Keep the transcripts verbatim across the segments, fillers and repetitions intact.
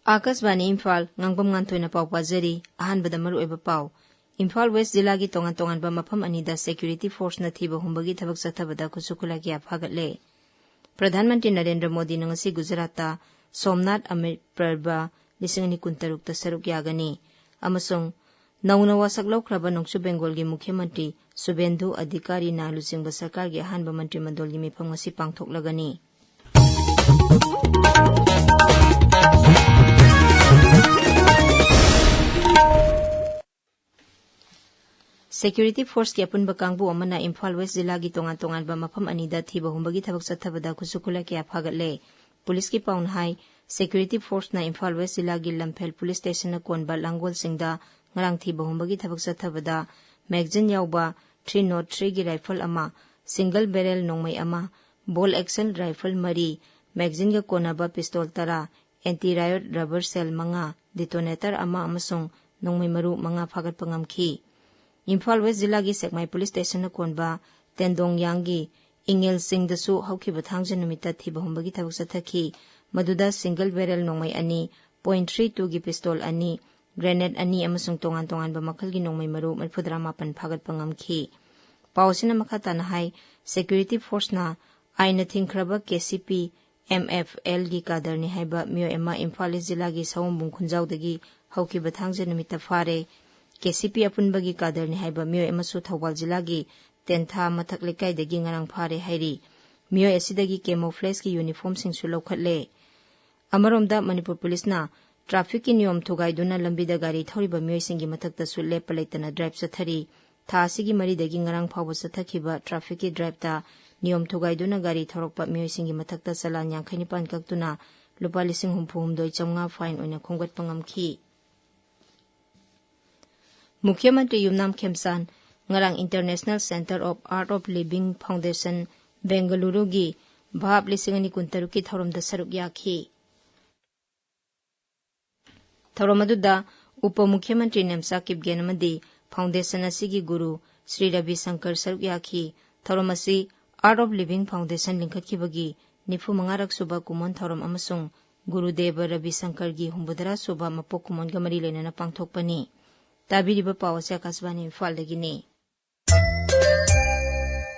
ꯑꯥꯀꯥꯁꯕꯥꯅꯤ ꯏꯝꯐꯥꯜ, ꯉꯥꯡꯕꯝ ꯉꯥꯟꯊꯣꯏꯅ ꯄꯥꯎ ꯄꯥꯖꯔꯤ꯫ ꯑꯍꯥꯟꯕꯗ ꯃꯔꯨꯑꯣꯏꯕ ꯄꯥꯎ꯫ ꯏꯝꯐꯥꯜ ꯋꯦꯁ ꯖꯤꯂꯥꯒꯤ ꯇꯣꯉꯥꯟ ꯇꯣꯉꯥꯟꯕ ꯃꯐꯝ ꯑꯅꯤꯗ ꯁꯦꯀ꯭ꯌꯨꯔꯤꯇꯤ ꯐꯣꯔꯁꯅ ꯊꯤꯕ ꯍꯨꯝꯕꯒꯤ ꯊꯕꯛ ꯆꯠꯊꯕꯗ ꯈꯨꯠꯁꯨ ꯈꯨꯠꯂꯥꯏ ꯀꯌꯥ ꯐꯥꯒꯠꯂꯦ꯫ ꯄ꯭ꯔꯙꯥꯟ ꯃꯟꯇ꯭ꯔꯤ ꯅꯔꯦꯟꯗ꯭ꯔ ꯃꯣꯗꯤꯅ ꯉꯁꯤ ꯒꯨꯖꯔꯥꯠꯇ ꯁꯣꯝꯅꯥꯊ ꯑꯃ꯭ꯔꯤꯠ ꯄꯔꯕ ꯂꯤꯁꯤꯡ ꯑꯅꯤ ꯀꯨꯟꯇꯔꯨꯛꯇ ꯁꯔꯨꯛ ꯌꯥꯒꯅꯤ꯫ ꯑꯃꯁꯨꯡ ꯅꯧꯅ ꯋꯥꯁꯛ ꯂꯧꯈ꯭ꯔꯕ ꯅꯣꯡꯆꯨꯞ ꯕꯦꯡꯒꯣꯜꯒꯤ ꯃꯨꯈ꯭ꯌ ꯃꯟꯇ꯭ꯔꯤ ꯁꯨꯕꯦꯟꯗꯨ ꯑꯙꯤꯀꯥꯔꯤꯅ ꯂꯨꯆꯤꯡꯕ ꯁꯔꯀꯥꯔꯒꯤ ꯑꯍꯥꯟꯕ ꯃꯟꯇ꯭ꯔꯤ ꯃꯟꯗꯜꯒꯤ ꯃꯤꯐꯝ ꯉꯁꯤ ꯄꯥꯡꯊꯣꯛꯂꯒꯅꯤ꯫ ꯁꯦꯀ꯭ꯌꯨꯔꯤꯇꯤ ꯐꯣꯔꯁꯀꯤ ꯑꯄꯨꯟꯕ ꯀꯥꯡꯕꯨ ꯑꯃꯅ ꯏꯝꯐꯥꯜ ꯋꯦꯁ ꯖꯤꯂꯥꯒꯤ ꯇꯣꯉꯥꯟ ꯇꯣꯉꯥꯟꯕ ꯃꯐꯝ ꯑꯅꯤꯗ ꯊꯤꯕ ꯍꯨꯝꯕꯒꯤ ꯊꯕꯛ ꯆꯠꯊꯕꯗ ꯈꯨꯠꯁꯨ ꯈꯨꯠꯂꯥꯏ ꯀꯌꯥ ꯐꯥꯒꯠꯂꯦ꯫ ꯄꯨꯂꯤꯁꯀꯤ ꯄꯥꯎꯅ ꯍꯥꯏ, ꯁꯦꯀ꯭ꯌꯨꯔꯤꯇꯤ ꯐꯣꯔꯁꯅ ꯏꯝꯐꯥꯜ ꯋꯦꯁ ꯖꯤꯂꯥꯒꯤ ꯂꯝꯐꯦꯜ ꯄꯨꯂꯤꯁ ꯁ꯭ꯇꯦꯁꯟꯅ ꯀꯣꯟꯕ ꯂꯥꯡꯒꯣꯜꯁꯤꯡꯗ ꯉꯔꯥꯡ ꯊꯤꯕ ꯍꯨꯝꯕꯒꯤ ꯊꯕꯛ ꯆꯠꯊꯕꯗ ꯃꯦꯒꯖꯤꯟ ꯌꯥꯎꯕ ꯊ꯭ꯔꯤ ꯅꯣꯠ ꯊ꯭ꯔꯤꯒꯤ ꯔꯥꯏꯐꯜ ꯑꯃ, ꯁꯤꯡꯒꯜ ꯕꯦꯔꯦꯜ ꯅꯣꯡꯃꯩ ꯑꯃ, ꯕꯣꯜ ꯑꯦꯛꯁꯟ ꯔꯥꯏꯐꯜ ꯃꯔꯤ, ꯃꯦꯒꯖꯤꯟꯒ ꯀꯣꯟꯅꯕ ꯄꯤꯁꯇꯣꯜ ꯇꯔꯥ, ꯑꯦꯟꯇꯤ ꯔꯥꯌꯣꯠ ꯔꯕꯔ ꯁꯦꯜ ꯃꯉꯥ, ꯗꯤꯇꯣꯅꯦꯇꯔ ꯑꯃ ꯑꯃꯁꯨꯡ ꯅꯣꯡꯃꯩ ꯃꯔꯨ ꯃꯉꯥ ꯐꯥꯒꯠꯄ ꯉꯝꯈꯤ꯫ ꯏꯝꯐꯥꯜ ꯋꯦꯁ ꯖꯤꯂꯥꯒꯤ ꯁꯦꯛꯃꯥꯏ ꯄꯨꯂꯤꯁ ꯁ꯭ꯇꯦꯁꯟꯅ ꯀꯣꯟꯕ ꯇꯦꯟꯗꯣꯡꯌꯥꯡꯒꯤ ꯏꯪꯉꯦꯜꯁꯤꯡꯗꯁꯨ ꯍꯧꯈꯤꯕ ꯊꯥꯡꯖ ꯅꯨꯃꯤꯠꯇ ꯊꯤꯕ ꯍꯨꯝꯕꯒꯤ ꯊꯕꯛ ꯆꯠꯊꯈꯤ꯫ ꯃꯗꯨꯗ ꯁꯤꯡꯒꯜ ꯕꯦꯔꯦꯜ ꯅꯣꯡꯃꯩ ꯑꯅꯤ, ꯄꯣꯏꯟꯠ ꯊ꯭ꯔꯤ ꯇꯨꯒꯤ ꯄꯤꯁꯇꯣꯜ ꯑꯅꯤ, ꯒ꯭ꯔꯦꯅꯦꯗ ꯑꯅꯤ ꯑꯃꯁꯨꯡ ꯇꯣꯉꯥꯟ ꯇꯣꯉꯥꯟꯕ ꯃꯈꯜꯒꯤ ꯅꯣꯡꯃꯩ ꯃꯔꯨ ꯃꯔꯤꯐꯨꯇꯔꯥ ꯃꯥꯄꯟ ꯐꯥꯒꯠꯄ ꯉꯝꯈꯤ꯫ ꯄꯥꯎ ꯑꯁꯤꯅ ꯃꯈꯥ ꯇꯥꯅ ꯍꯥꯏ, ꯁꯦꯀ꯭ꯌꯨꯔꯤꯇꯤ ꯐꯣꯔꯁꯅ ꯑꯥꯏꯟꯅ ꯊꯤꯡꯈ꯭ꯔꯕ K C P M F ꯑꯦꯜꯒꯤ ꯀꯥꯗꯔꯅꯤ ꯍꯥꯏꯕ ꯃꯤꯑꯣꯏ ꯑꯃ ꯏꯝꯐꯥꯜ ꯏꯁ ꯖꯤꯂꯥꯒꯤ ꯁꯑꯣꯝꯕꯨꯡ ꯈꯨꯟꯖꯥꯎꯗꯒꯤ ꯍꯧꯈꯤꯕ ꯊꯥꯡꯖ ꯅꯨꯃꯤꯠꯇ ꯐꯥꯔꯦ꯫ ꯀꯦ ꯁꯤ ꯄꯤ ꯑꯄꯨꯟꯕꯒꯤ ꯀꯥꯗꯔꯅꯤ ꯍꯥꯏꯕ ꯃꯤꯑꯣꯏ ꯑꯃꯁꯨ ꯊꯧꯕꯥꯜ ꯖꯤꯂꯥꯒꯤ ꯇꯦꯟꯊꯥ ꯃꯊꯛ ꯂꯩꯀꯥꯏꯗꯒꯤ ꯉꯔꯥꯡ ꯐꯥꯔꯦ ꯍꯥꯏꯔꯤ꯫ ꯃꯤꯑꯣꯏ ꯑꯁꯤꯗꯒꯤ ꯀꯦꯃꯣꯐ꯭ꯂꯦꯖꯀꯤ ꯌꯨꯅꯤꯐꯣꯔꯝꯁꯤꯡꯁꯨ ꯂꯧꯈꯠꯂꯦ꯫ ꯑꯃꯔꯣꯝꯗ ꯃꯅꯤꯄꯨꯔ ꯄꯨꯂꯤꯁꯅ ꯇ꯭ꯔꯥꯐꯤꯛꯀꯤ ꯅꯤꯌꯣꯝ ꯊꯨꯒꯥꯏꯗꯨꯅ ꯂꯝꯕꯤꯗ ꯒꯥꯔꯤ ꯊꯧꯔꯤꯕ ꯃꯤꯑꯣꯏꯁꯤꯡꯒꯤ ꯃꯊꯛꯇꯁꯨ ꯂꯦꯞꯄ ꯂꯩꯇꯅ ꯗ꯭ꯔꯥꯏꯚ ꯆꯠꯊꯔꯤ꯫ ꯊꯥ ꯑꯁꯤꯒꯤ ꯃꯔꯤꯗꯒꯤ ꯉꯔꯥꯡ ꯐꯥꯎꯕ ꯆꯠꯊꯈꯤꯕ ꯇ꯭ꯔꯥꯐꯤꯛꯀꯤ ꯗ꯭ꯔꯥꯏꯚꯇ ꯅꯤꯌꯣꯝ ꯊꯨꯒꯥꯏꯗꯨꯅ ꯒꯥꯔꯤ ꯊꯧꯔꯛꯄ ꯃꯤꯑꯣꯏꯁꯤꯡꯒꯤ ꯃꯊꯛꯇ ꯆꯂꯥꯟ ꯌꯥꯡꯈꯩ ꯅꯤꯄꯥꯟ ꯀꯛꯇꯨꯅ ꯂꯨꯄꯥ ꯂꯤꯁꯤꯡ ꯍꯨꯝꯐꯨ ꯍꯨꯝꯗꯣꯏ ꯆꯥꯝꯃꯉꯥ ꯐꯥꯏꯟ ꯑꯣꯏꯅ ꯈꯣꯝꯒꯠꯄ ꯉꯝꯈꯤ꯫ ꯃꯨꯈ꯭ꯌ ꯃꯟꯇ꯭ꯔꯤ ꯌꯨꯝꯅꯥꯝ ꯈꯦꯝꯆꯥꯟ ꯉꯔꯥꯡ International Centre of Art of Living Foundation ꯕꯦꯡꯒꯂꯨꯔꯨꯒꯤ ꯚꯥꯞ ꯂꯤꯁꯤꯡ ꯑꯅꯤ ꯀꯨꯟꯇꯔꯨꯛꯀꯤ ꯊꯧꯔꯝꯗ ꯁꯔꯨꯛ ꯌꯥꯈꯤ꯫ ꯊꯧꯔꯝ ꯑꯗꯨꯗ ꯎꯄ ꯃꯨꯈ꯭ꯌ ꯃꯟꯇ꯭ꯔꯤ ꯅꯦꯝꯆꯥ ꯀꯤꯞꯒꯦꯟ ꯑꯃꯗꯤ ꯐꯥꯎꯟꯗꯦꯁꯟ ꯑꯁꯤꯒꯤ ꯒꯨꯔꯨ ꯁ꯭ꯔꯤ ꯔꯕꯤ ꯁꯪꯀꯔ ꯁꯔꯨꯛ ꯌꯥꯈꯤ꯫ ꯊꯧꯔꯝ ꯑꯁꯤ Art of Living Foundation ꯂꯤꯡꯈꯠꯈꯤꯕꯒꯤ ꯅꯤꯐꯨ ꯃꯉꯥꯔꯛ ꯁꯨꯕ ꯀꯨꯝꯑꯣꯟ ꯊꯧꯔꯝ ꯑꯃꯁꯨꯡ ꯒꯨꯔꯨꯗꯦꯕ ꯔꯕꯤ ꯁꯪꯀꯔꯒꯤ ꯍꯨꯝꯐꯨꯇꯔꯥ ꯁꯨꯕ ꯃꯄꯣꯛ ꯀꯨꯝꯑꯣꯟꯒ ꯃꯔꯤ ꯂꯩꯅꯅ ꯄꯥꯡꯊꯣꯛꯄꯅꯤ꯫ ꯇꯥꯕꯤꯔꯤꯕ ꯄꯥꯎ ꯑꯁꯤ ꯑꯀꯥꯁꯕꯥꯅꯤ ꯏꯝꯐꯥꯜꯗꯒꯤꯅꯤ꯫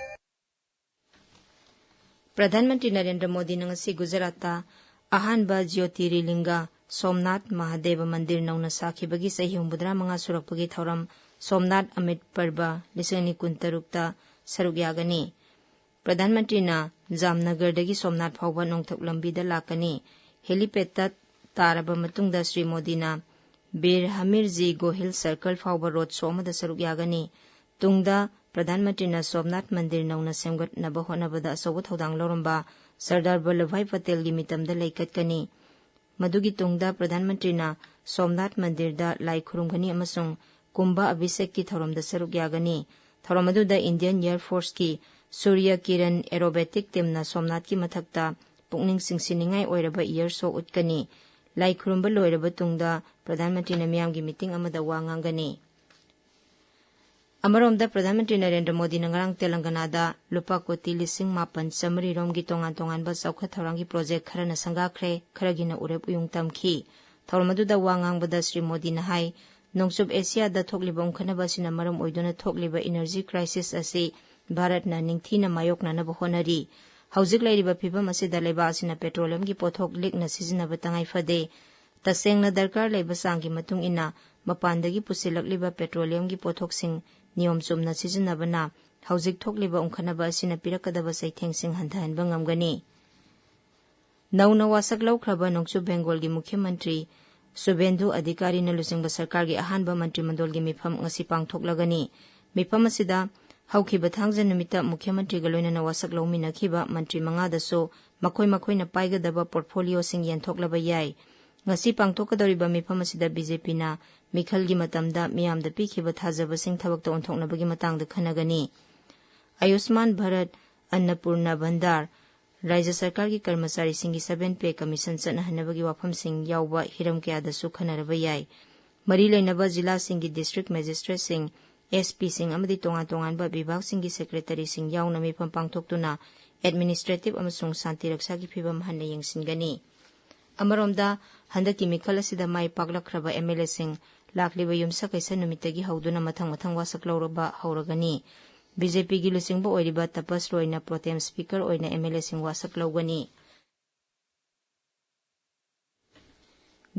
ꯄ꯭ꯔꯙꯥꯟ ꯃꯟꯇ꯭ꯔꯤ ꯅꯔꯦꯟꯗ꯭ꯔ ꯃꯣꯗꯤꯅ ꯉꯁꯤ ꯒꯨꯖꯔꯥꯠꯇ ꯑꯍꯥꯟꯕ ꯖ꯭ꯌꯣꯇꯤꯔꯤꯂꯤꯡꯒ ꯁꯣꯝꯅꯥꯊ ꯃꯍꯥꯗꯦꯕ ꯃꯟꯗꯤꯔ ꯅꯧꯅ ꯁꯥꯈꯤꯕꯒꯤ ꯆꯍꯤ ꯍꯨꯝꯐꯨꯇꯔꯥ ꯃꯉꯥ ꯁꯨꯔꯛꯄꯒꯤ ꯊꯧꯔꯝ ꯁꯣꯝꯅꯥꯊ ꯑꯃꯤꯠ ꯄꯔꯕ ꯂꯤꯁꯤꯡ ꯑꯅꯤ ꯀꯨꯟꯇꯔꯨꯛꯇ ꯁꯔꯨꯛ ꯌꯥꯒꯅꯤ꯫ ꯄ꯭ꯔꯙꯥꯟ ꯃꯟꯇ꯭ꯔꯤꯅ ꯖꯥꯝꯅꯒꯔꯗꯒꯤ ꯁꯣꯝꯅꯥꯊ ꯐꯥꯎꯕ ꯅꯣꯡꯊꯛ ꯂꯝꯕꯤꯗ ꯂꯥꯛꯀꯅꯤ꯫ ꯍꯦꯂꯤꯄꯦꯗꯇ ꯇꯥꯔꯕ ꯃꯇꯨꯡꯗ ꯁ꯭ꯔꯤ ꯃꯣꯗꯤꯅ ꯕꯤꯔ ꯍꯃꯤꯔꯖꯤ ꯒꯣꯍꯤꯜ ꯁꯔꯀꯜ ꯐꯥꯎꯕ ꯔꯣꯗ ꯁꯣ ꯑꯃꯗ ꯁꯔꯨꯛ ꯌꯥꯒꯅꯤ꯫ ꯇꯨꯡꯗ ꯄ꯭ꯔꯙꯥꯟ ꯃꯟꯇ꯭ꯔꯤꯅ ꯁꯣꯝꯅꯥꯊ ꯃꯟꯗꯤꯔ ꯅꯧꯅ ꯁꯦꯝꯒꯠꯅꯕ ꯍꯣꯠꯅꯕꯗ ꯑꯆꯧꯕ ꯊꯧꯗꯥꯡ ꯂꯧꯔꯝꯕ ꯁꯔꯗꯥꯔ ꯕꯜꯂꯚꯚꯥꯏ ꯄꯇꯦꯜꯒꯤ ꯃꯤꯇꯝꯗ ꯂꯩꯀꯠꯀꯅꯤ꯫ ꯃꯗꯨꯒꯤ ꯇꯨꯡꯗ ꯄ꯭ꯔꯙꯥꯟ ꯃꯟꯇ꯭ꯔꯤꯅ ꯁꯣꯝꯅꯥꯊ ꯃꯟꯗꯤꯔꯗ ꯂꯥꯏ ꯈꯨꯔꯨꯝꯒꯅꯤ ꯑꯃꯁꯨꯡ ꯀꯨꯝꯚ ꯑꯚꯤꯁꯦꯛꯀꯤ ꯊꯧꯔꯝꯗ ꯁꯔꯨꯛ ꯌꯥꯒꯅꯤ꯫ ꯊꯧꯔꯝ ꯑꯗꯨꯗ ꯏꯟꯗꯤꯌꯟ ꯑꯦꯌꯔ ꯐꯣꯔꯁꯀꯤ ꯁꯨꯔ꯭ꯌ ꯀꯤꯔꯟ ꯑꯦꯔꯣꯕꯦꯇꯤꯛ ꯇꯤꯝꯅ ꯁꯣꯝꯅꯥꯊꯀꯤ ꯃꯊꯛꯇ ꯄꯨꯛꯅꯤꯡ ꯆꯤꯡꯁꯤꯟꯅꯤꯡꯉꯥꯏ ꯑꯣꯏꯔꯕ ꯏꯌꯔ ꯁꯣ ꯎꯠꯀꯅꯤ꯫ ꯂꯥꯏ ꯈꯨꯔꯨꯝꯕ ꯂꯣꯏꯔꯕ ꯇꯨꯡꯗ ꯄ꯭ꯔꯙꯥꯟ ꯃꯟꯇ꯭ꯔꯤꯅ ꯃꯤꯌꯥꯝꯒꯤ ꯃꯤꯇꯤꯡ ꯑꯃꯗ ꯋꯥ ꯉꯥꯡꯒꯅꯤ꯫ ꯑꯃꯔꯣꯝꯗ ꯄ꯭ꯔꯙꯥꯟ ꯃꯟꯇ꯭ꯔꯤ ꯅꯔꯦꯟꯗ꯭ꯔ ꯃꯣꯗꯤꯅ ꯉꯔꯥꯡ ꯇꯦꯂꯪꯒꯅꯥꯗ ꯂꯨꯄꯥ ꯀꯣꯇꯤ ꯂꯤꯁꯤꯡ ꯃꯥꯄꯟ ꯆꯥꯃꯔꯤ ꯔꯣꯝꯒꯤ ꯇꯣꯉꯥꯟ ꯇꯣꯉꯥꯟꯕ ꯆꯥꯎꯈꯠ ꯊꯧꯔꯥꯡꯒꯤ ꯄ꯭ꯔꯣꯖꯦꯛ ꯈꯔꯅ ꯁꯪꯒꯥꯈ꯭ꯔꯦ, ꯈꯔꯒꯤꯅ ꯎꯔꯦꯞ ꯎꯌꯨꯡ ꯇꯝꯈꯤ꯫ ꯊꯧꯔꯝ ꯑꯗꯨꯗ ꯋꯥ ꯉꯥꯡꯕꯗ ꯁ꯭ꯔꯤ ꯃꯣꯗꯤꯅ ꯍꯥꯏ, ꯅꯣꯡꯆꯨꯞ ꯑꯦꯁꯤꯌꯥꯗ ꯊꯣꯛꯂꯤꯕ ꯎꯪꯈꯠꯅꯕ ꯑꯁꯤꯅ ꯃꯔꯝ ꯑꯣꯏꯗꯨꯅ ꯊꯣꯛꯂꯤꯕ ꯏꯅꯔꯖꯤ ꯀ꯭ꯔꯥꯏꯁꯤꯁ ꯑꯁꯤ ꯚꯥꯔꯠꯅ ꯅꯤꯡꯊꯤꯅ ꯃꯥꯌꯣꯛꯅꯅꯕ ꯍꯣꯠꯅꯔꯤ꯫ ꯍꯧꯖꯤꯛ ꯂꯩꯔꯤꯕ ꯐꯤꯚꯝ ꯑꯁꯤꯗ ꯂꯩꯕꯥꯛ ꯑꯁꯤꯅ ꯄꯦꯇ꯭ꯔꯣꯂꯤꯌꯝꯒꯤ ꯄꯣꯠꯊꯣꯛ ꯂꯤꯛꯅ ꯁꯤꯖꯤꯟꯅꯕ ꯇꯉꯥꯏ ꯐꯗꯦ꯫ ꯇꯁꯦꯡꯅ ꯗꯔꯀꯥꯔ ꯂꯩꯕ ꯆꯥꯡꯒꯤ ꯃꯇꯨꯡ ꯏꯟꯅ ꯃꯄꯥꯟꯗꯒꯤ ꯄꯨꯁꯤꯜꯂꯛꯂꯤꯕ ꯄꯦꯇ꯭ꯔꯣꯂꯤꯌꯝꯒꯤ ꯄꯣꯠꯊꯣꯛꯁꯤꯡ ꯅꯤꯌꯣꯝ ꯆꯨꯝꯅ ꯁꯤꯖꯤꯟꯅꯕꯅ ꯍꯧꯖꯤꯛ ꯊꯣꯛꯂꯤꯕ ꯎꯪꯈꯠꯅꯕ ꯑꯁꯤꯅ ꯄꯤꯔꯛꯀꯗꯕ ꯆꯩꯊꯦꯡꯁꯤꯡ ꯍꯟꯊꯍꯟꯕ ꯉꯝꯒꯅꯤ꯫ ꯅꯧꯅ ꯋꯥꯁꯛ ꯂꯧꯈ꯭ꯔꯕ ꯅꯣꯡꯆꯨꯞ ꯕꯦꯡꯒꯣꯜꯒꯤ ꯃꯨꯈ꯭ꯌ ꯃꯟꯇ꯭ꯔꯤ ꯁꯨꯚꯦꯟꯗꯨ ꯑꯙꯤꯀꯥꯔꯤꯅ ꯂꯨꯆꯤꯡꯕ ꯁꯔꯀꯥꯔꯒꯤ ꯑꯍꯥꯟꯕ ꯃꯟꯇ꯭ꯔꯤ ꯃꯟꯗꯣꯜꯒꯤ ꯃꯤꯐꯝ ꯉꯁꯤ ꯄꯥꯡꯊꯣꯛꯂꯒꯅꯤ꯫ ꯃꯤꯐꯝ ꯑꯁꯤꯗ ꯍꯧꯈꯤꯕ ꯊꯥꯡꯖ ꯅꯨꯃꯤꯠꯇ ꯃꯨꯈ꯭ꯌ ꯃꯟꯇ꯭ꯔꯤꯒ ꯂꯣꯏꯅꯅ ꯋꯥꯁꯛ ꯂꯧꯃꯤꯟꯅꯈꯤꯕ ꯃꯟꯇ꯭ꯔꯤ ꯃꯉꯥꯗꯁꯨ ꯃꯈꯣꯏ ꯃꯈꯣꯏꯅ ꯄꯥꯏꯒꯗꯕ ꯄꯣꯔꯠꯐꯣꯂꯤꯑꯣꯁꯤꯡ ꯌꯦꯟꯊꯣꯛꯂꯕ ꯌꯥꯏ꯫ ꯉꯁꯤ ꯄꯥꯡꯊꯣꯛꯀꯗꯧꯔꯤꯕ ꯃꯤꯐꯝ ꯑꯁꯤꯗ ꯕꯤ ꯖꯦ ꯄꯤꯅ ꯃꯤꯈꯜꯒꯤ ꯃꯇꯝꯗ ꯃꯤꯌꯥꯝꯗ ꯄꯤꯈꯤꯕ ꯊꯥꯖꯕꯁꯤꯡ ꯊꯕꯛꯇ ꯑꯣꯟꯊꯣꯛꯅꯕꯒꯤ ꯃꯇꯥꯡꯗ ꯈꯟꯅꯒꯅꯤ꯫ ꯑꯌꯨꯁꯃꯥꯟ ꯚꯥꯔꯠ, ꯑꯟꯅꯄꯨꯔꯅꯥ ꯚꯟꯗꯥꯔ, ꯔꯥꯖ꯭ꯌ ꯁꯔꯀꯥꯔꯒꯤ ꯀꯔꯃꯆꯥꯔꯤꯁꯤꯡꯒꯤ ꯁꯚꯦꯟ ꯄꯦ ꯀꯃꯤꯁꯟ ꯆꯠꯅꯍꯟꯅꯕꯒꯤ ꯋꯥꯐꯝꯁꯤꯡ ꯌꯥꯎꯕ ꯍꯤꯔꯝ ꯀꯌꯥꯗꯁꯨ ꯈꯟꯅꯔꯕ ꯌꯥꯏ꯫ ꯃꯔꯤ ꯂꯩꯅꯕ ꯖꯤꯂꯥꯁꯤꯡꯒꯤ ꯗꯤꯁꯇ꯭ꯔꯤꯛ ꯃꯦꯖꯤꯁꯇ꯭ꯔꯦꯠꯁꯤꯡ, ꯑꯦꯁ ꯄꯤꯁꯤꯡ ꯑꯃꯗꯤ ꯇꯣꯉꯥꯟ ꯇꯣꯉꯥꯟꯕ ꯕꯤꯚꯥꯒꯁꯤꯡꯒꯤ ꯁꯦꯀ꯭ꯔꯦꯇꯔꯤꯁꯤꯡ ꯌꯥꯎꯅ ꯃꯤꯐꯝ ꯄꯥꯡꯊꯣꯛꯇꯨꯅ ꯑꯦꯗꯃꯤꯅꯤꯁꯇ꯭ꯔꯦꯇꯤꯚ ꯑꯃꯁꯨꯡ ꯁꯥꯟꯇꯤ ꯔꯛꯁꯥꯒꯤ ꯐꯤꯚꯝ ꯍꯟꯅ ꯌꯦꯡꯁꯤꯟꯒꯅꯤ꯫ ꯑꯃꯔꯣꯝꯗ, ꯍꯟꯗꯛꯀꯤ ꯃꯤꯈꯜ ꯑꯁꯤꯗ ꯃꯥꯏ ꯄꯥꯛꯂꯛꯈ꯭ꯔꯕ ꯑꯦꯝ ꯑꯦꯜ ꯑꯦꯁꯤꯡ ꯂꯥꯛꯂꯤꯕ ꯌꯨꯝꯁꯀꯩꯁ ꯅꯨꯃꯤꯠꯇꯒꯤ ꯍꯧꯗꯨꯅ ꯃꯊꯪ ꯃꯊꯪ ꯋꯥꯁꯛ ꯂꯧꯔꯕ ꯍꯧꯔꯒꯅꯤ꯫ ꯕꯤ ꯖꯦ ꯄꯤꯒꯤ ꯂꯨꯆꯤꯡꯕ ꯑꯣꯏꯔꯤꯕ ꯇꯄꯁ ꯔꯣꯏꯅ ꯄ꯭ꯔꯣꯇꯦꯝ ꯁ꯭ꯄꯤꯀꯔ ꯑꯣꯏꯅ ꯑꯦꯝ ꯑꯦꯜ ꯑꯦꯁꯤꯡ ꯋꯥꯁꯛ ꯂꯧꯒꯅꯤ꯫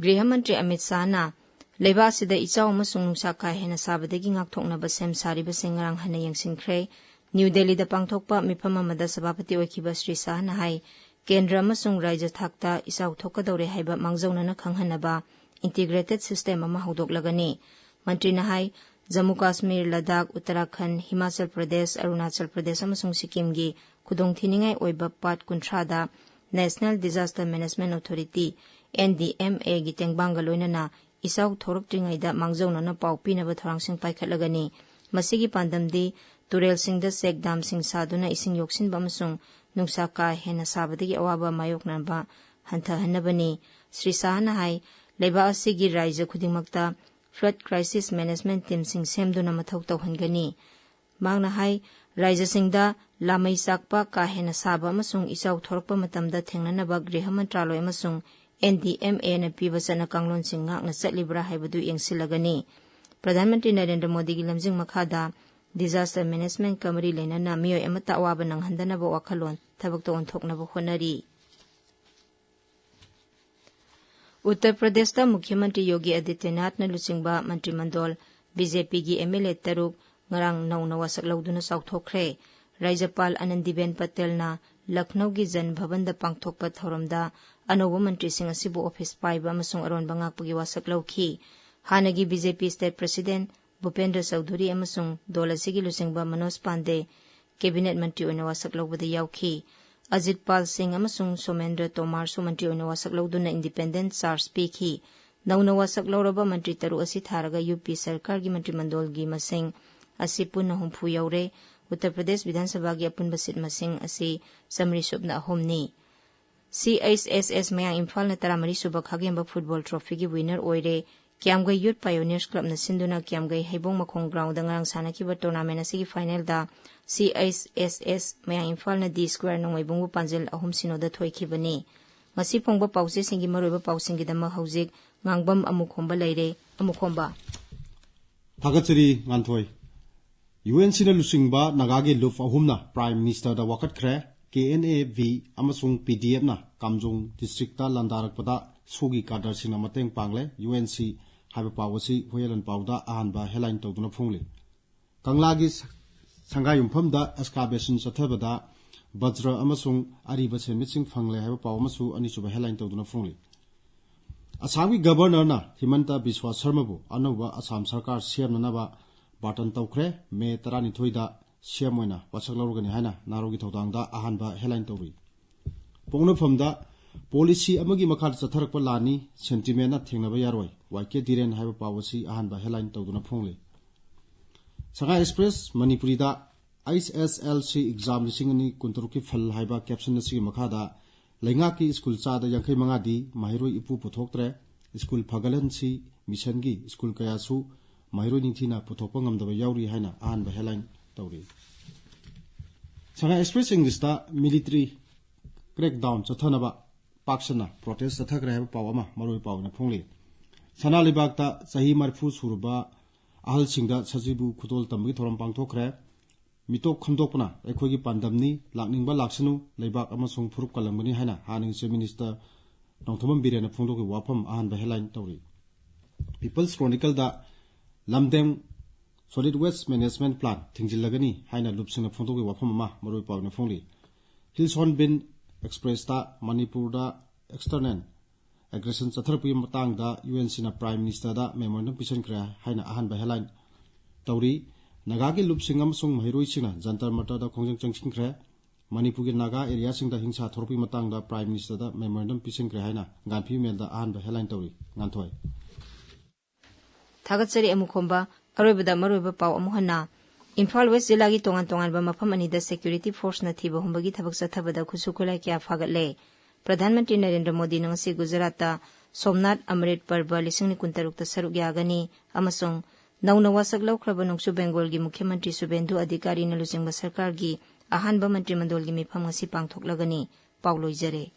ꯒ꯭ꯔꯤꯍ ꯃꯟꯇ꯭ꯔꯤ ꯑꯃꯤꯠ ꯁꯥꯍꯅ ꯂꯩꯕꯥꯛ ꯑꯁꯤꯗ ꯏꯆꯥꯎ ꯑꯃꯁꯨꯡ ꯅꯨꯡꯁꯥ ꯀꯥ ꯍꯦꯟꯅ ꯁꯥꯕꯗꯒꯤ ꯉꯥꯛꯊꯣꯛꯅꯕ ꯁꯦꯝ ꯁꯥꯔꯤꯕꯁꯤꯡ ꯉꯔꯥꯡ ꯍꯟꯅ ꯌꯦꯡꯁꯤꯟꯈ꯭ꯔꯦ꯫ ꯅ꯭ꯌꯨ ꯗꯦꯜꯂꯤꯗ ꯄꯥꯡꯊꯣꯛꯄ ꯃꯤꯐꯝ ꯑꯃꯗ ꯁꯚꯥꯄꯇꯤ ꯑꯣꯏꯈꯤꯕ ꯁ꯭ꯔꯤ ꯁꯥꯍꯅ ꯍꯥꯏ, ꯀꯦꯟꯗ꯭ꯔ ꯑꯃꯁꯨꯡ ꯔꯥꯖ꯭ꯌ ꯊꯥꯛꯇ ꯏꯆꯥꯎ ꯊꯣꯛꯀꯗꯧꯔꯦ ꯍꯥꯏꯕ ꯃꯥꯡꯖꯧꯅꯅ ꯈꯪꯍꯟꯅꯕ ꯏꯟꯇꯤꯒ꯭ꯔꯦꯇꯦꯗ ꯁꯤꯁꯇꯦꯝ ꯑꯃ ꯍꯧꯗꯣꯛꯂꯒꯅꯤ꯫ ꯃꯟꯇ꯭ꯔꯤꯅ ꯍꯥꯏ, ꯖꯝꯃꯨ ꯀꯥꯁꯃꯤꯔ, ꯂꯗꯥꯈ, ꯎꯠꯇꯔꯥꯈꯟꯗ, ꯍꯤꯃꯥꯆꯜ ꯄ꯭ꯔꯗꯦꯁ, ꯑꯔꯨꯅꯥꯆꯜ ꯄ꯭ꯔꯗꯦꯁ ꯑꯃꯁꯨꯡ ꯁꯤꯛꯀꯤꯝꯒꯤ ꯈꯨꯗꯣꯡꯊꯤꯅꯤꯡꯉꯥꯏ ꯑꯣꯏꯕ ꯄꯥꯠ ꯀꯨꯟꯊ꯭ꯔꯥꯗ National Disaster Management Authority, N D M A ꯒꯤ ꯇꯦꯡꯕꯥꯡꯒ ꯂꯣꯏꯅꯅ ꯏꯆꯥꯎ ꯊꯣꯔꯛꯇ꯭ꯔꯤꯉꯩꯗ ꯃꯥꯡꯖꯧꯅꯅ ꯄꯥꯎ ꯄꯤꯅꯕ ꯊꯧꯔꯥꯡꯁꯤꯡ ꯄꯥꯏꯈꯠꯂꯒꯅꯤ꯫ ꯃꯁꯤꯒꯤ ꯄꯥꯟꯗꯝꯗꯤ ꯇꯨꯔꯦꯜꯁꯤꯡꯗ ꯆꯦꯛ ꯗꯥꯝꯁꯤꯡ ꯁꯥꯗꯨꯅ ꯏꯁꯤꯡ ꯌꯣꯛꯁꯤꯟꯕ ꯑꯃꯁꯨꯡ ꯅꯨꯡꯁꯥ ꯀꯥ ꯍꯦꯟꯅ ꯁꯥꯕꯗꯒꯤ ꯑꯋꯥꯕ ꯃꯥꯌꯣꯛꯅꯕ ꯍꯟꯊꯍꯟꯅꯕꯅꯤ꯫ ꯁ꯭ꯔꯤ ꯁꯥꯍꯅ ꯍꯥꯏ, ꯂꯩꯕꯥꯛ ꯑꯁꯤꯒꯤ ꯔꯥꯖ꯭ꯌ ꯈꯨꯗꯤꯡꯃꯛꯇ flood crisis management teamꯁꯤꯡ ꯁꯦꯝꯗꯨꯅ ꯃꯊꯧ ꯇꯧꯍꯟꯒꯅꯤ꯫ ꯃꯍꯥꯛꯅ ꯍꯥꯏ, ꯔꯥꯖ꯭ꯌꯁꯤꯡꯗ ꯂꯥꯃꯩ ꯆꯥꯛꯄ, ꯀꯥ ꯍꯦꯟꯅ ꯁꯥꯕ ꯑꯃꯁꯨꯡ ꯏꯆꯥꯎ ꯊꯣꯔꯛꯄ ꯃꯇꯝꯗ ꯊꯦꯡꯅꯅꯕ ꯒ꯭ꯔꯤꯍ ꯃꯟꯇ꯭ꯔꯥꯂꯣꯏ ꯑꯃꯁꯨꯡ N D M Aꯅ ꯄꯤꯕ ꯆꯠꯅ ꯀꯥꯡꯂꯣꯟꯁꯤꯡ ꯉꯥꯛꯅ ꯆꯠꯂꯤꯕ꯭ꯔꯥ ꯍꯥꯏꯕꯗꯨ ꯌꯦꯡꯁꯤꯜꯂꯒꯅꯤ꯫ ꯄ꯭ꯔꯙꯥꯟ ꯃꯟꯇ꯭ꯔꯤ ꯅꯔꯦꯟꯗ꯭ꯔ ꯃꯣꯗꯤꯒꯤ ꯂꯝꯖꯤꯡ ꯃꯈꯥꯗ disaster managementꯀ ꯃꯔꯤ ꯂꯩꯅꯅ ꯃꯤꯑꯣꯏ ꯑꯃꯠꯇ ꯑꯋꯥꯕ ꯅꯪꯍꯟꯗꯅꯕ ꯋꯥꯈꯜꯂꯣꯟ ꯊꯕꯛꯇ ꯑꯣꯟꯊꯣꯛꯅꯕ ꯍꯣꯠꯅꯔꯤ꯫ ꯎꯠꯇꯔ ꯄ꯭ꯔꯗꯦꯁꯇ ꯃꯨꯈ꯭ꯌ ꯃꯟꯇ꯭ꯔꯤ ꯌꯣꯒꯤ ꯑꯥꯗꯤꯇ꯭ꯌꯅꯥꯊꯅ ꯂꯨꯆꯤꯡꯕ ꯃꯟꯇ꯭ꯔꯤ ꯃꯟꯗꯣꯜ, ꯕꯤ ꯖꯦ ꯄꯤꯒꯤ ꯑꯦꯝ ꯑꯦꯜ ꯑꯦ ꯇꯔꯨꯛ ꯉꯔꯥꯡ ꯅꯧꯅ ꯋꯥꯁꯛ ꯂꯧꯗꯨꯅ ꯆꯥꯎꯊꯣꯛꯈ꯭ꯔꯦ꯫ ꯔꯥꯖ꯭ꯌꯄꯥꯜ ꯑꯅꯟꯗꯤꯕꯦꯟ ꯄꯇꯦꯜꯅ ꯂꯈꯅꯧꯒꯤ ꯖꯟ ꯚꯕꯟꯗ ꯄꯥꯡꯊꯣꯛꯄ ꯊꯧꯔꯝꯗ ꯑꯅꯧꯕ ꯃꯟꯇ꯭ꯔꯤꯁꯤꯡ ꯑꯁꯤꯕꯨ ꯑꯣꯐꯤꯁ ꯄꯥꯏꯕ ꯑꯃꯁꯨꯡ ꯑꯔꯣꯟꯕ ꯉꯥꯛꯄꯒꯤ ꯋꯥꯁꯛ ꯂꯧꯈꯤ꯫ ꯍꯥꯟꯅꯒꯤ ꯕꯤ ꯖꯦ ꯄꯤ state president ꯚꯨꯄꯦꯟꯗ꯭ꯔ ꯆꯧꯙꯨꯔꯤ ꯑꯃꯁꯨꯡ ꯗꯣꯜ ꯑꯁꯤꯒꯤ ꯂꯨꯆꯤꯡꯕ ꯃꯅꯣꯖ ꯄꯥꯟꯗꯦ cabinet ꯃꯟꯇ꯭ꯔꯤ ꯑꯣꯏꯅ ꯋꯥꯁꯛ ꯂꯧꯕꯗ ꯌꯥꯎꯈꯤ꯫ ꯑꯖꯤꯠ ꯄꯥꯜ ꯁꯤꯡ ꯑꯃꯁꯨꯡ ꯁꯣꯃꯦꯟꯗ꯭ꯔ ꯇꯣꯃꯥꯔꯁꯨ ꯃꯟꯇ꯭ꯔꯤ ꯑꯣꯏꯅ ꯋꯥꯁꯛ ꯂꯧꯗꯨꯅ independent charge ꯄꯤꯈꯤ꯫ ꯅꯧꯅ ꯋꯥꯁꯛ ꯂꯧꯔꯕ ꯃꯟꯇ꯭ꯔꯤ ꯇꯔꯨꯛ ꯑꯁꯤ ꯊꯥꯔꯒ ꯌꯨ ꯄꯤ ꯁꯔꯀꯥꯔꯒꯤ ꯃꯟꯇ꯭ꯔꯤ ꯃꯟꯗꯣꯜꯒꯤ ꯃꯁꯤꯡ ꯑꯁꯤ ꯄꯨꯟꯅ ꯍꯨꯝꯐꯨ ꯌꯧꯔꯦ꯫ ꯎꯠꯇꯔ ꯄ꯭ꯔꯗꯦꯁ ꯕꯤꯙꯥꯟ ꯁꯚꯥꯒꯤ ꯑꯄꯨꯟꯕ seat ꯃꯁꯤꯡ ꯑꯁꯤ ꯆꯥꯃꯔꯤ ꯁꯨꯞꯅ ꯑꯍꯨꯝꯅꯤ꯫ ꯁꯤ ꯑꯩꯆ ꯑꯦꯁ ꯑꯦꯁ ꯃꯌꯥꯡ ꯏꯝꯐꯥꯜꯅ ꯇꯔꯥꯃꯔꯤ ꯁꯨꯕ ꯈꯥꯒꯦꯝꯕ football trophyꯒꯤ winner ꯑꯣꯏꯔꯦ꯫ ꯀ꯭ꯌꯥꯝꯒꯩ Youth Pioneers Clubꯅ ꯁꯤꯟꯗꯨꯅ ꯀ꯭ꯌꯥꯝꯒꯩ ꯍꯩꯕꯣꯡ ꯃꯈꯣꯡ groundꯗ ꯉꯔꯥꯡ ꯁꯥꯟꯅꯈꯤꯕ tournament ꯑꯁꯤꯒꯤ finalꯗ ꯁꯤ ꯑꯩꯆ ꯑꯦꯁ ꯑꯦꯁ ꯃꯌꯥꯡ ꯏꯝꯐꯥꯜꯅ ꯗꯤ ꯁ꯭ꯀ꯭ꯋꯦꯔ ꯅꯣꯡꯃꯩꯕꯨꯡꯕꯨ ꯄꯥꯟꯖꯤꯜ ꯑꯍꯨꯝ ꯁꯤꯅꯣꯗ ꯊꯣꯏꯈꯤꯕꯅꯤ꯫ ꯉꯁꯤ ꯐꯣꯡꯕ ꯄꯥꯎꯆꯦꯁꯤꯡꯒꯤ ꯃꯔꯨꯑꯣꯏꯕ ꯄꯥꯎꯁꯤꯡꯒꯤꯗꯃꯛ ꯍꯧꯖꯤꯛ ꯉꯥꯡꯕꯝ ꯑꯃꯨꯈꯣꯝꯕ ꯂꯩꯔꯦ꯫ ꯑꯃꯨꯈꯣꯝꯕ꯫ ꯊꯥꯒꯠꯆꯔꯤ ꯉꯥꯟꯊꯣꯏ꯫ ꯌꯨ ꯑꯦꯟ ꯁꯤꯅ ꯂꯨꯆꯤꯡꯕ ꯅꯥꯒꯥꯒꯤ ꯂꯨꯞ ꯑꯍꯨꯝꯅ ꯄ꯭ꯔꯥꯏꯝ ꯃꯤꯅꯤꯁꯇꯔꯗ ꯋꯥꯀꯠꯈ꯭ꯔꯦ꯫ ꯀꯦ ꯑꯦꯟ ꯑꯦ ꯚꯤ ꯑꯃꯁꯨꯡ ꯄꯤ ꯗꯤ ꯑꯦꯐꯅ ꯀꯥꯝꯖꯣꯡ ꯗꯤꯁꯇ꯭ꯔꯤꯛꯇ ꯂꯥꯟꯗꯥꯔꯛꯄꯗ ꯁꯣꯒꯤ ꯀꯥꯗꯔꯁꯤꯡꯅ ꯃꯇꯦꯡ ꯄꯥꯡꯂꯦ꯫ ꯌꯨ ꯑꯦꯟ ꯁꯤ ꯍꯥꯏꯕ ꯄꯥꯎ ꯑꯁꯤ ꯍꯨꯌꯦꯟ ꯂꯥꯟꯄꯥꯎꯗ ꯑꯍꯥꯟꯕ ꯍꯦꯗꯂꯥꯏꯟ ꯇꯧꯗꯨꯅ ꯐꯣꯡꯂꯤ꯫ ꯀꯪꯂꯥꯒꯤ ꯁ-, ꯁꯪꯒꯥꯏꯌꯨꯝꯐꯝꯗ ꯑꯦꯛꯁꯀꯥꯚꯦꯁꯟ ꯆꯠꯊꯕꯗ ꯕꯖ꯭ꯔ ꯑꯃꯁꯨꯡ ꯑꯔꯤꯕ ꯁꯦꯟꯃꯤꯠꯁꯤꯡ ꯐꯪꯂꯦ ꯍꯥꯏꯕ ꯄꯥꯎ ꯑꯃꯁꯨ ꯑꯅꯤꯁꯨꯕ ꯍꯦꯗꯂꯥꯏꯟ ꯇꯧꯗꯨꯅ ꯐꯣꯡꯂꯤ꯫ ꯑꯁꯥꯝꯒꯤ ꯒꯕꯔꯅꯔꯅ ꯍꯤꯃꯟꯇ ꯕꯤꯁ꯭ꯋꯥ ꯁꯔꯃꯕꯨ ꯑꯅꯧꯕ ꯑꯁꯥꯝ ꯁꯔꯀꯥꯔ ꯁꯦꯝꯅꯅꯕ ꯕꯥꯔꯇꯟ ꯇꯧꯈ꯭ꯔꯦ꯫ ꯃꯦ ꯇꯔꯥꯅꯤꯊꯣꯏꯗ ꯁꯤ ꯑꯦꯝ ꯑꯣꯏꯅ ꯋꯥꯁꯛ ꯂꯧꯔꯒꯅꯤ ꯍꯥꯏꯅ ꯅꯥꯔꯣꯒꯤ ꯊꯧꯗꯥꯡꯗ ꯑꯍꯥꯟꯕ ꯍꯦꯗꯂꯥꯏꯟ ꯇꯧꯔꯤ꯫ ꯄꯣꯛꯅꯐꯝꯗ ꯄꯣꯂꯤꯁꯤ ꯑꯃꯒꯤ ꯃꯈꯥꯗ ꯆꯠꯊꯔꯛꯄ ꯂꯥꯟꯅꯤ, ꯁꯦꯟꯇꯤꯃꯦꯟꯅ ꯊꯦꯡꯅꯕ ꯌꯥꯔꯣꯏ, ꯋꯥꯏ ꯀꯦ ꯙꯤꯔꯦꯟ ꯍꯥꯏꯕ ꯄꯥꯎ ꯑꯁꯤ ꯑꯍꯥꯟꯕ ꯍꯦꯗꯂꯥꯏꯟ ꯇꯧꯗꯨꯅ ꯐꯣꯡꯂꯤ꯫ ꯁꯉꯥꯏ ꯑꯦꯛꯁꯄ꯭ꯔꯦꯁ ꯃꯅꯤꯄꯨꯔꯤꯗ ꯑꯩꯆ ꯑꯦꯁ ꯑꯦꯜ ꯁꯤ ꯑꯦꯛꯖꯥꯝ ꯂꯤꯁꯤꯡ ꯑꯅꯤ ꯀꯨꯟꯇꯔꯨꯛꯀꯤ ꯐꯜ ꯍꯥꯏꯕ ꯀꯦꯞꯁꯟ ꯑꯁꯤꯒꯤ ꯃꯈꯥꯗ ꯂꯩꯉꯥꯛꯀꯤ ꯁ꯭ꯀꯨꯜ ꯆꯥꯗ ꯌꯥꯡꯈꯩ ꯃꯉꯥꯗꯤ ꯃꯍꯩꯔꯣꯏ ꯏꯄꯨ ꯄꯨꯊꯣꯛꯇ꯭ꯔꯦ, ꯁ꯭ꯀꯨꯜ ꯐꯒꯠꯍꯟꯁꯤ ꯃꯤꯁꯟꯒꯤ ꯁ꯭ꯀꯨꯜ ꯀꯌꯥꯁꯨ ꯃꯍꯩꯔꯣꯏ ꯅꯤꯡꯊꯤꯅ ꯄꯨꯊꯣꯛꯄ ꯉꯝꯗꯕ ꯌꯥꯎꯔꯤ ꯍꯥꯏꯅ ꯑꯍꯥꯟꯕ ꯍꯦꯗꯂꯥꯏꯟ ꯇꯧꯔꯤ꯫ ꯁꯉꯥꯏ ꯑꯦꯛꯁꯄ꯭ꯔꯦꯁ ꯏꯪꯂꯤꯁꯇ ꯃꯤꯂꯤꯇꯔꯤ ꯀ꯭ꯔꯦꯛꯗꯥꯎꯟ ꯆꯠꯊꯅꯕ ꯄꯥꯛ ꯁꯟꯅ ꯄ꯭ꯔꯣꯇꯦꯁ ꯆꯠꯊꯈ꯭ꯔꯦ ꯍꯥꯏꯕ ꯄꯥꯎ ꯑꯃ ꯃꯔꯨꯑꯣꯏꯕ ꯄꯥꯎ ꯑꯣꯏꯅ ꯐꯣꯡꯂꯤ꯫ ꯁꯅꯥ ꯂꯩꯕꯥꯛꯇ ꯆꯍꯤ ꯃꯔꯤꯐꯨ ꯁꯨꯔꯕ ꯑꯍꯜꯁꯤꯡꯗ ꯁꯖꯤꯕꯨ ꯈꯨꯗꯣꯜ ꯇꯝꯕꯒꯤ ꯊꯧꯔꯝ ꯄꯥꯡꯊꯣꯛꯈ꯭ꯔꯦ꯫ ꯃꯤꯇꯣꯞ ꯈꯟꯗꯣꯛꯄꯅ ꯑꯩꯈꯣꯏꯒꯤ ꯄꯥꯟꯗꯝꯅꯤ, ꯂꯥꯛꯅꯤꯡꯕ ꯂꯥꯛꯁꯅꯨ, ꯂꯩꯕꯥꯛ ꯑꯃꯁꯨꯡ ꯐꯨꯔꯨꯞ ꯀꯜꯂꯝꯒꯅꯤ ꯍꯥꯏꯅ ꯍꯥꯟꯅꯒꯤ ꯆꯤꯐ ꯃꯤꯅꯤꯁꯇꯔ ꯅꯣꯡꯊꯣꯝꯕꯝ ꯕꯤꯔꯦꯟꯅ ꯐꯣꯡꯗꯣꯛꯈꯤꯕ ꯋꯥꯐꯝ ꯑꯍꯥꯟꯕ ꯍꯦꯗꯂꯥꯏꯟ ꯇꯧꯔꯤ꯫ ꯄꯤꯄꯜꯁ ꯀ꯭ꯔꯣꯅꯤꯀꯜꯗ ꯂꯝꯗꯦꯡ ꯁꯣꯂꯤꯗ ꯋꯦꯁ ꯃꯦꯅꯦꯖꯃꯦꯟ ꯄ꯭ꯂꯥꯟ ꯊꯤꯡꯖꯤꯜꯂꯒꯅꯤ ꯍꯥꯏꯅ ꯂꯨꯞꯁꯤꯡꯅ ꯐꯣꯡꯗꯣꯛꯈꯤꯕ ꯋꯥꯐꯝ ꯑꯃ ꯃꯔꯨꯑꯣꯏꯕ ꯄꯥꯎ ꯑꯣꯏꯅ ꯐꯣꯡꯂꯤ꯫ ꯍꯤꯜꯁ ꯍꯣꯔꯟꯕꯤꯜ ꯑꯦꯛꯁꯄ꯭ꯔꯦꯁꯇ ꯃꯅꯤꯄꯨꯔꯗ ꯑꯦꯛꯁꯇꯔꯅꯦꯜ ꯑꯦꯒ꯭ꯔꯦꯁꯟ ꯆꯠꯊꯔꯛꯄꯒꯤ ꯃꯇꯥꯡꯗ ꯌꯨ ꯑꯦꯟ ꯁꯤꯅ ꯄ꯭ꯔꯥꯏꯝ ꯃꯤꯅꯤꯁꯇꯔꯗ ꯃꯦꯃꯣꯔꯦꯟꯗꯝ ꯄꯤꯁꯤꯟꯈ꯭ꯔꯦ ꯍꯥꯏꯅ ꯑꯍꯥꯟꯕ ꯍꯦꯗꯂꯥꯏꯟ ꯇꯧꯔꯤ꯫ ꯅꯥꯒꯥꯒꯤ ꯂꯨꯞꯁꯤꯡ ꯑꯃꯁꯨꯡ ꯃꯍꯩꯔꯣꯏꯁꯤꯡꯅ ꯖꯟꯇꯔ ꯃꯟꯇꯔꯗ ꯈꯣꯡꯖꯪ ꯆꯪꯁꯤꯟꯈ꯭ꯔꯦ꯫ ꯃꯅꯤꯄꯨꯔꯒꯤ ꯅꯥꯒꯥ ꯑꯦꯔꯤꯌꯥꯁꯤꯡꯗ ꯍꯤꯡꯁꯥ ꯊꯣꯔꯛꯄꯒꯤ ꯃꯇꯥꯡꯗ ꯄ꯭ꯔꯥꯏꯝ ꯃꯤꯅꯤꯁꯇꯔꯗ ꯃꯦꯃꯣꯔꯦꯟꯗꯝ ꯄꯤꯁꯤꯟꯈ꯭ꯔꯦ ꯍꯥꯏꯅ ꯒꯥꯟꯐꯤ ꯃꯦꯜꯗ ꯑꯍꯥꯟꯕ ꯍꯦꯗꯂꯥꯏꯟ ꯇꯧꯔꯤ꯫ ꯉꯥꯟꯊꯣꯏ꯫ ꯊꯥꯒꯠꯆꯔꯤ ꯑꯃꯨꯈꯣꯝꯕ꯫ ꯑꯔꯣꯏꯕꯗ ꯃꯔꯨꯑꯣꯏꯕ ꯄꯥꯎ ꯑꯃꯨꯛ ꯍꯟꯅ꯫ ꯏꯝꯐꯥꯜ ꯋꯦꯁ ꯖꯤꯂꯥꯒꯤ ꯇꯣꯉꯥꯟ ꯇꯣꯉꯥꯟꯕ ꯃꯐꯝ ꯑꯅꯤꯗ ꯁꯦꯀ꯭ꯌꯨꯔꯤꯇꯤ ꯐꯣꯔꯁꯅ ꯊꯤꯕ ꯍꯨꯝꯕꯒꯤ ꯊꯕꯛ ꯆꯠꯊꯕꯗ ꯈꯨꯠꯁꯨ ꯈꯨꯠꯂꯥꯏ ꯀꯌꯥ ꯐꯥꯒꯠꯂꯦ꯫ ꯄ꯭ꯔꯙꯥꯟ ꯃꯟꯇ꯭ꯔꯤ ꯅꯔꯦꯟꯗ꯭ꯔ ꯃꯣꯗꯤꯅ ꯉꯁꯤ ꯒꯨꯖꯔꯥꯠꯇ ꯁꯣꯝꯅꯥꯊ ꯑꯃ꯭ꯔꯤꯠ ꯄꯔꯕ ꯂꯤꯁꯤꯡ ꯑꯅꯤ ꯀꯨꯟꯇꯔꯨꯛꯇ ꯁꯔꯨꯛ ꯌꯥꯒꯅꯤ ꯑꯃꯁꯨꯡ ꯅꯧꯅ ꯋꯥꯁꯛ ꯂꯧꯈ꯭ꯔꯕ ꯅꯣꯡꯆꯨꯞ ꯕꯦꯡꯒꯣꯜꯒꯤ ꯃꯨꯈ꯭ꯌ ꯃꯟꯇ꯭ꯔꯤ ꯁꯨꯕꯦꯟꯗꯨ ꯑꯙꯤꯀꯥꯔꯤꯅ ꯂꯨꯆꯤꯡꯕ ꯁꯔꯀꯥꯔꯒꯤ ꯑꯍꯥꯟꯕ ꯃꯟꯇ꯭ꯔꯤ ꯃꯟꯗꯣꯜꯒꯤ ꯃꯤꯐꯝ ꯉꯁꯤ ꯄꯥꯡꯊꯣꯛꯂꯒꯅꯤ꯫ ꯄꯥꯎ ꯂꯣꯏꯖꯔꯦ꯫